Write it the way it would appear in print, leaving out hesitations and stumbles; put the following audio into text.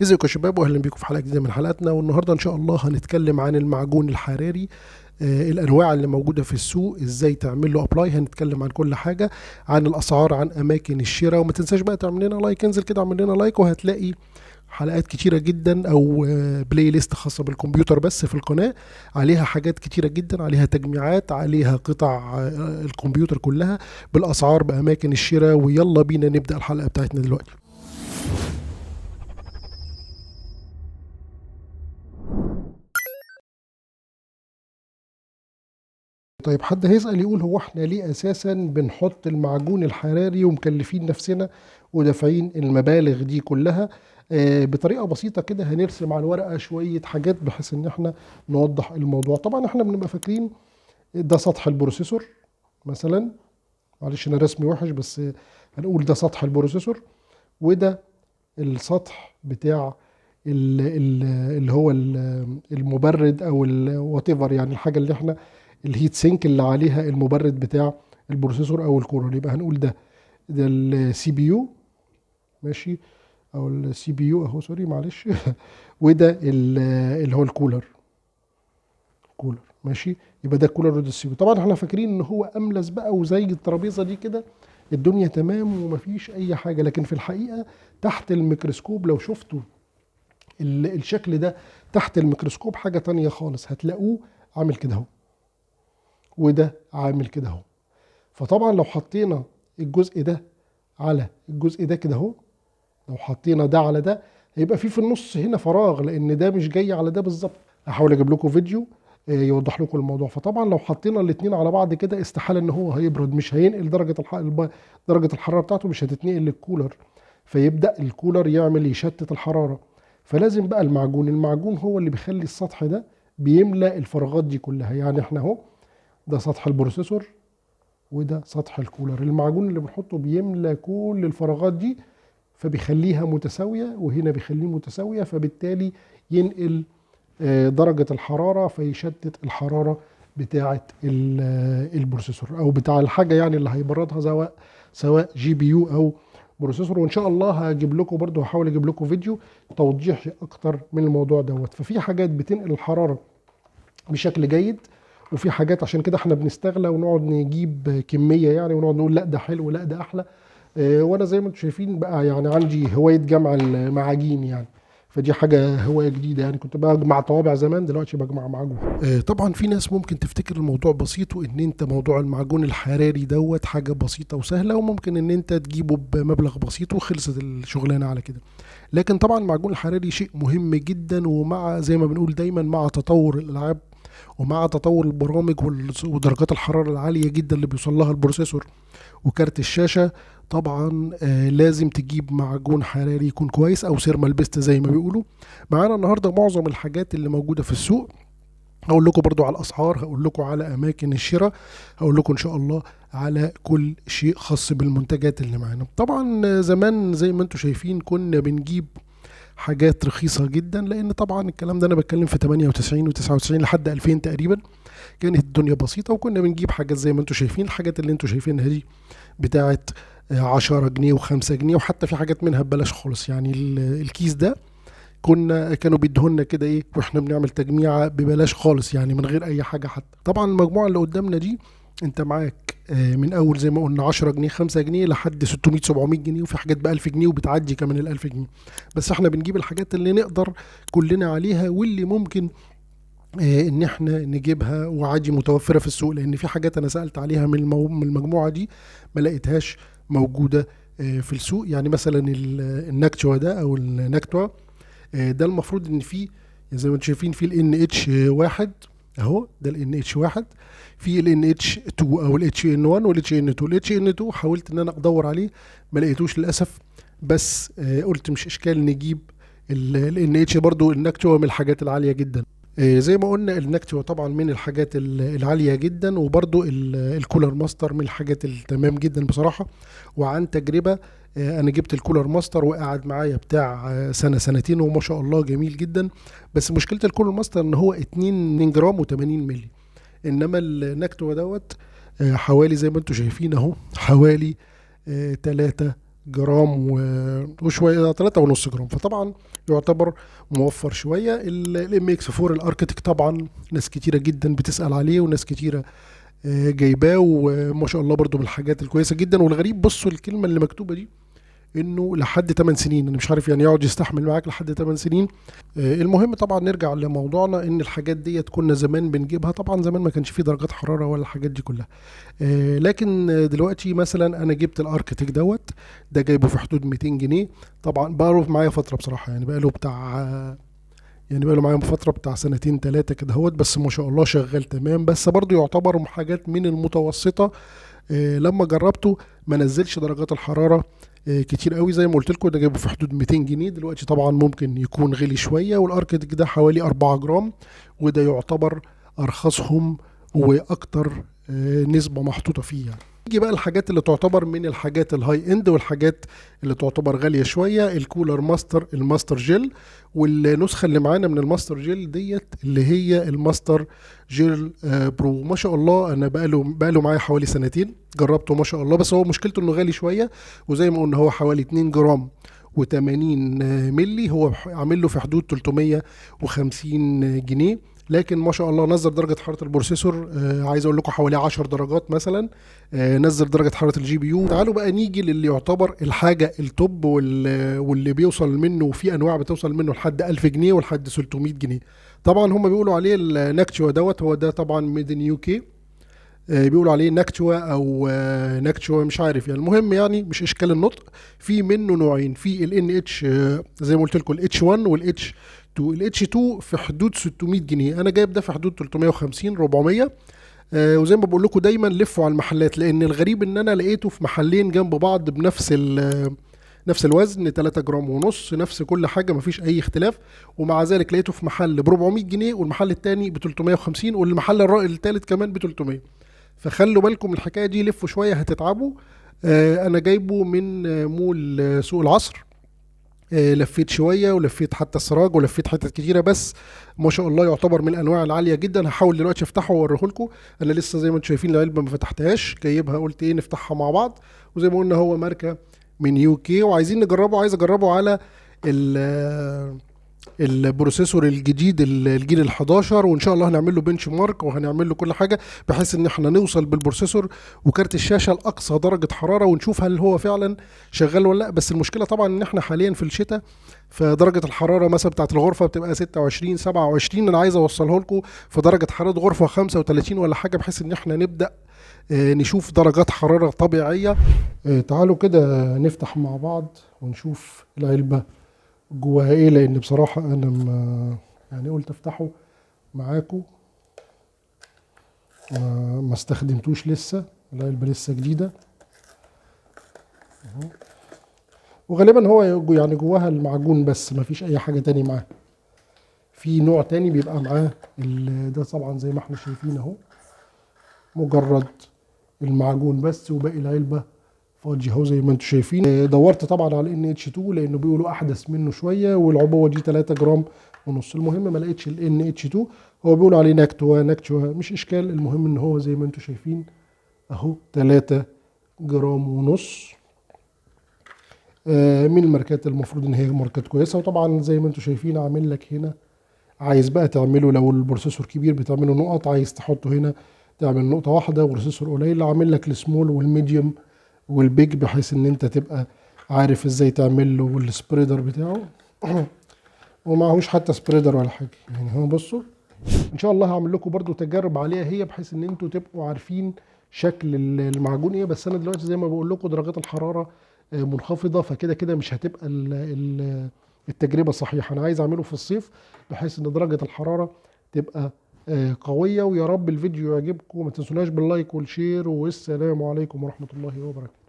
ازيكم يا شباب، واهلا بيكم في حلقة جديدة من حلقاتنا. والنهارده ان شاء الله هنتكلم عن المعجون الحراري، الانواع اللي موجودة في السوق، ازاي تعمل له apply. هنتكلم عن كل حاجة، عن الاسعار، عن اماكن الشراء. وما تنساش بقى تعمل لنا like، انزل كده اعمل لنا like، وهتلاقي حلقات كتيرة جدا او playlist خاصة بالكمبيوتر بس في القناة، عليها حاجات كتيرة جدا، عليها تجميعات، عليها قطع الكمبيوتر كلها بالاسعار باماكن الشراء. ويلا بينا نبدا الحلقة بتاعتنا دلوقتي. طيب حد هيسأل يقول هو احنا ليه اساسا بنحط المعجون الحراري ومكلفين نفسنا ودافعين المبالغ دي كلها؟ بطريقة بسيطة كده هنرسم على الورقة شوية حاجات بحيث ان احنا نوضح الموضوع. طبعا احنا بنبقى فاكرين ده سطح ال processor مثلا، معلش انا رسمي وحش بس هنقول ده سطح ال processor، وده السطح بتاع اللي هو المبرد او whatever، يعني الحاجة اللي احنا ال heat sink اللي عليها المبرد بتاع ال processor او الكولر. يبقى هنقول ده ال CPU، ماشي، او ال CPU اهو، sorry معلش وده اللي هو الكولر، كولر ماشي. يبقى ده الكولر وده ال CPU. طبعا احنا فاكرين ان هو املس بقى وزي الترابيزة دي كده الدنيا تمام ومفيش اي حاجة، لكن في الحقيقة تحت الميكروسكوب لو شفتوا الشكل ده تحت الميكروسكوب حاجة تانية خالص، هتلاقوه عامل كده اهو، وده عامل كده اهو. فطبعا لو حطينا الجزء ده على الجزء ده كده اهو، لو حطينا ده على ده هيبقى في النص هنا فراغ، لان ده مش جاي على ده بالظبط. هحاول اجيب لكم فيديو يوضح لكم الموضوع. فطبعا لو حطينا الاتنين على بعض كده استحالة ان هو هيبرد، مش هينقل درجة الحرارة بتاعته مش هتتنقل للكولر، فيبدأ الكولر يعمل يشتت الحرارة. فلازم بقى المعجون هو اللي بيخلي السطح ده بيملأ الفراغات دي كلها. يعني احنا اهو ده سطح ال processor وده سطح الكولر، المعجون اللي بنحطه بيملى كل الفراغات دي فبيخليها متساوية، وهنا بيخليه متساوية، فبالتالي ينقل درجة الحرارة فيشتت الحرارة بتاعة ال processor أو بتاع الحاجة يعني اللي هيبردها، سواء GPU أو processor. وإن شاء الله هجيب لكم برضو، هحاول أجيب لكم فيديو توضيحي أكتر من الموضوع دوت. ففي حاجات بتنقل الحرارة بشكل جيد، وفي حاجات عشان كده احنا بنستغلى ونقعد نجيب كمية يعني، ونقعد نقول لا ده حلو لا ده أحلى. وانا زي ما انتم شايفين بقى يعني عندي هواية جمع المعاجين يعني، فدي حاجة هواية جديدة يعني، كنت بجمع طوابع زمان، دلوقتي بجمع معجون. طبعا في ناس ممكن تفتكر الموضوع بسيط، وان انت موضوع المعجون الحراري دوت حاجة بسيطة وسهلة، وممكن ان انت تجيبه بمبلغ بسيط وخلصت الشغلانة على كده. لكن طبعا المعجون الحراري شيء مهم جدا، ومع زي ما بنقول دايما مع تطور الألعاب ومع تطور البرامج ودرجات الحرارة العالية جدا اللي بيوصل لها ال processor وكارت الشاشة، طبعا لازم تجيب معجون حراري يكون كويس او thermal paste زي ما بيقولوا. معانا النهارده معظم الحاجات اللي موجودة في السوق، هقول لكم برضو على الاسعار، هقول لكم على اماكن الشراء، هقول لكم ان شاء الله على كل شيء خاص بالمنتجات اللي معانا. طبعا زمان زي ما انتم شايفين كنا بنجيب حاجات رخيصة جدا، لأن طبعا الكلام ده أنا بتكلم في 98 و99 لحد 2000 تقريبا، كانت الدنيا بسيطة، وكنا بنجيب حاجات زي ما انتم شايفين. الحاجات اللي انتم شايفينها دي بتاعة 10 جنيه و5 جنيه، وحتى في حاجات منها ببلاش خالص. يعني الكيس ده كانوا بيديهولنا كده ايه واحنا بنعمل تجميعة ببلاش خالص، يعني من غير أي حاجة حتى. طبعا المجموعة اللي قدامنا دي انت معاك من اول زي ما قلنا 10 جنيه 5 جنيه لحد 600 700 جنيه، وفي حاجات ب 1000 جنيه وبتعدي كمان ال 1000 جنيه. بس احنا بنجيب الحاجات اللي نقدر كلنا عليها واللي ممكن ان احنا نجيبها وعادي متوفرة في السوق، لان في حاجات انا سألت عليها من المجموعة دي ما لقيتهاش موجودة في السوق. يعني مثلا ال Noctua ده او ال Noctua، ده المفروض ان فيه زي ما انتم شايفين في ال NH 1 اهو، ده ال NH 1، في ال NH 2 او ال HN 1 وال HN 2. ال HN 2 حاولت ان انا ادور عليه ما لقيتوش للاسف، بس قلت مش اشكال نجيب ال NH. برضو ال Noctua من الحاجات العالية جدا، زي ما قلنا ال Noctua طبعا من الحاجات العالية جدا، وبرضو ال Cooler Master من الحاجات التمام جدا بصراحة. وعن تجربه انا جبت ال Cooler Master وقعد معايا بتاع سنة سنتين وما شاء الله جميل جدا. بس مشكلة ال Cooler Master ان هو 2 جرام و80 مللي، انما ال Noctua دوت حوالي زي ما انتم شايفين اهو حوالي 3 جرام وشوية، 3.5 جرام، فطبعا يعتبر موفر شوية. ال MX 4 ال Arctic طبعا ناس كتيرة جدا بتسال عليه، وناس كتيرة جايباه، وما شاء الله برضو من الحاجات الكويسة جدا. والغريب بصوا الكلمة اللي مكتوبة دي انه لحد 8 سنين، انا مش عارف يعني يقعد يستحمل معاك لحد 8 سنين. المهم طبعا نرجع لموضوعنا، ان الحاجات ديت كنا زمان بنجيبها، طبعا زمان ما كانش فيه درجات حرارة ولا الحاجات دي كلها، لكن دلوقتي مثلا انا جبت ال Arctic دوت ده جايبه في حدود 200 جنيه، طبعا بقاله معايا فترة بصراحة، يعني بقاله بتاع يعني بقاله معايا فترة بتاع سنتين 3 كده اهوت، بس ما شاء الله شغال تمام، بس برضو يعتبر حاجات من المتوسطة. لما جربته ما نزلش درجات الحرارة كتير قوي، زي ما قلت لكم ده جايبه في حدود 200 جنيه، دلوقتي طبعا ممكن يكون غلي شوية. وال Arctic ده حوالي 4 جرام، وده يعتبر ارخصهم واكتر نسبه محطوطة فيه. يعني نيجي بقى الحاجات اللي تعتبر من الحاجات ال high end والحاجات اللي تعتبر غالية شوية، ال Cooler Master ال MasterGel، والنسخة اللي معانا من ال MasterGel ديت اللي هي ال MasterGel Pro. ما شاء الله انا بقاله معايا حوالي سنتين جربته ما شاء الله، بس هو مشكلته انه غالي شوية، وزي ما قلنا هو حوالي 2 جرام و80 ملي، هو عامل له في حدود 350 جنيه، لكن ما شاء الله نزل درجة حرارة ال processor، عايز اقول لكم حوالي 10 درجات مثلا، نزل درجة حرارة ال GPU. تعالوا بقى نيجي للي يعتبر الحاجة ال top واللي بيوصل منه، وفي انواع بتوصل منه لحد 1000 جنيه ولحد 300 جنيه. طبعا هم بيقولوا عليه ال Noctua دوت، هو ده طبعا made in UK، بيقولوا عليه Noctua او Noctua مش عارف يعني، المهم يعني مش اشكال النطق. في منه نوعين، في ال NH زي ما قلت لكم ال H 1 وال H 2. ال H 2 في حدود 600 جنيه، انا جايب ده في حدود 350 400. وزي ما بقول لكم دايما لفوا على المحلات، لان الغريب ان انا لقيته في محلين جنب بعض بنفس نفس الوزن 3 جرام ونص، نفس كل حاجة مفيش اي اختلاف، ومع ذلك لقيته في محل ب 400 جنيه والمحل الثاني ب 350 والمحل الثالث كمان ب 300. فخلوا بالكم الحكاية دي، لفوا شوية هتتعبوا. انا جايبه من مول سوق العصر، لفيت شوية ولفيت حتى السراج ولفيت حتت كتيرة، بس ما شاء الله يعتبر من الانواع العالية جدا. هحاول دلوقتي افتحه واوريه لكم. انا لسه زي ما انتم شايفين العلبة ما فتحتهاش، جايبها قلت ايه نفتحها مع بعض. وزي ما قلنا هو ماركة من UK، وعايزين نجربه، عايز اجربه على ال processor الجديد الجيل ال11، وان شاء الله هنعمل له benchmark وهنعمل له كل حاجة بحيث ان احنا نوصل بال processor وكارت الشاشة لاقصى درجه حرارة ونشوف هل هو فعلا شغال ولا لا. بس المشكلة طبعا ان احنا حاليا في الشتاء، فدرجه الحرارة مثلا بتاعت الغرفة بتبقى 26 27، انا عايز اوصله لكم في درجه حرارة غرفة 35 ولا حاجة، بحيث ان احنا نبدا نشوف درجات حرارة طبيعية. تعالوا كده نفتح مع بعض ونشوف العلبة جواها ايه، لان بصراحة انا ما يعني قلت افتحه معاكم، ما استخدمتوش لسه، العلبة لسه جديدة، وغالبا هو يعني جواها المعجون بس، ما فيش اي حاجة تاني معاه. في نوع تاني بيبقى معاه ده طبعا زي ما احنا شايفين اهو، مجرد المعجون بس وباقي العلبة فاضي اهو زي ما انتم شايفين. دورت طبعا على NH 2 لانه بيقولوا احدث منه شوية، والعبوه دي 3 جرام ونص. المهم ما لقيتش ال NH 2، هو بيقولوا عليه Noctua Noctua، مش اشكال. المهم ان هو زي ما انتم شايفين اهو 3 جرام ونص، من الماركات المفروض ان هي ماركات كويسة. وطبعا زي ما انتم شايفين عامل لك هنا، عايز بقى تعمله لو ال processor كبير بتعمله نقط، عايز تحطه هنا تعمل نقطة واحدة، processor قليل، عامل لك ال small وال medium وال big بحيث ان انت تبقى عارف ازاي تعمل له ال spreader بتاعه. ومعهوش حتى spreader ولا حاجة يعني. هو بصوا ان شاء الله هعمل لكم برضو تجارب عليها هي، بحيث ان انتوا تبقوا عارفين شكل المعجون ايه. بس انا دلوقتي زي ما بقول لكم درجات الحرارة منخفضة، فكده كده مش هتبقى التجربة صحيحه. انا عايز اعمله في الصيف بحيث ان درجه الحرارة تبقى قوية. ويا رب الفيديو يعجبكم، ما تنسوناش بال like وال share، والسلام عليكم ورحمة الله وبركاته.